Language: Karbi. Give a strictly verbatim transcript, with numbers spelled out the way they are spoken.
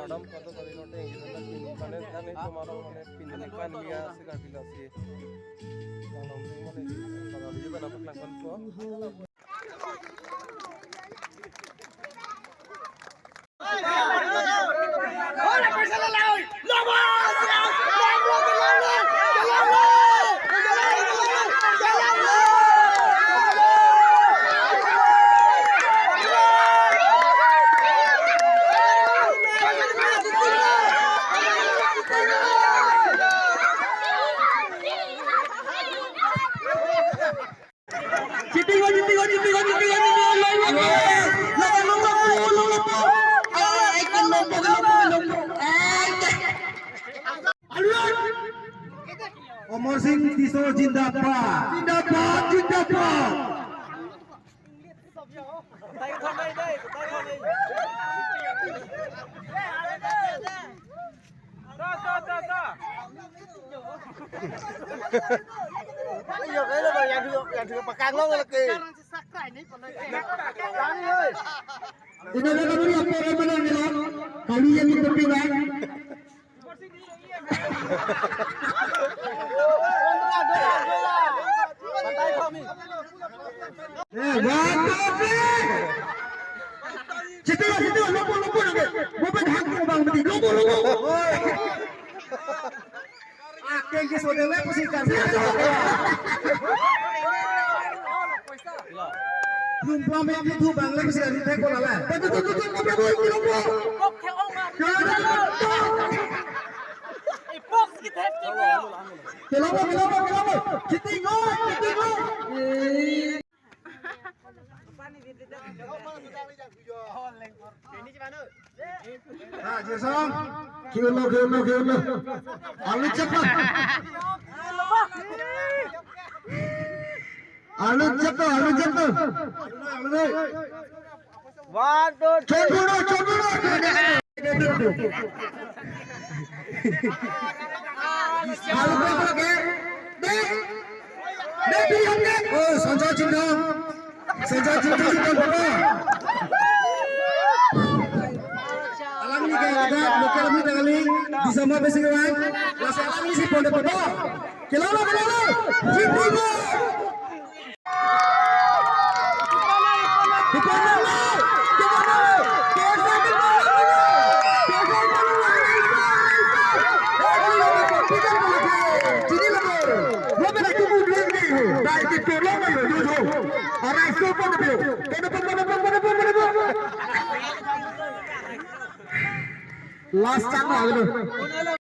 Adam kado tadi note yang kita pin, mane, dan itu marong, mane, pin, kan dia segar bila si. Lalu, mane, kalau dia kan apa kelakon ko? Cheating, cheating, cheating, cheating, cheating. Amar Sing Tisso zindabad. Zindabad, zindabad. Iyo, kailo ba, yang dua, yang dua pakang long lagi. Ini ada kami apa yang mana ni, kami yang di tepi, kan? Eh, one, two, three. Situ, situ, lupa, lupa lagi. Lupa hak bang bedi, lupa, lupa. Oi. Akeng ke sodele pusi kan. Lumpla me ke tu bang le pusi kan, thek ko lala. Betul, betul, betul, lupa, lupa, lupa. Kelapa, kelapa, kelapa. Cheating, oi, cheating, oi. Ah, Jason. Kilo, kilo, kilo. Alu cepat. Alu cepat, alu cepat. One, two, three. Chot dulu, chot dulu. Alu cepat ke. Dek. Dek, dek, dek. Oh, Sanjay Chinthong. Sanjai Chinthong, Chinthong, Papa. Alangli ke ada, local kami tanggal ini, December besi kawan. Lasi alangli si ponde, Papa. Kelala, kelala. Chinthong. Kita mana? Kita mana? Kita mana? Last chance lagi tu.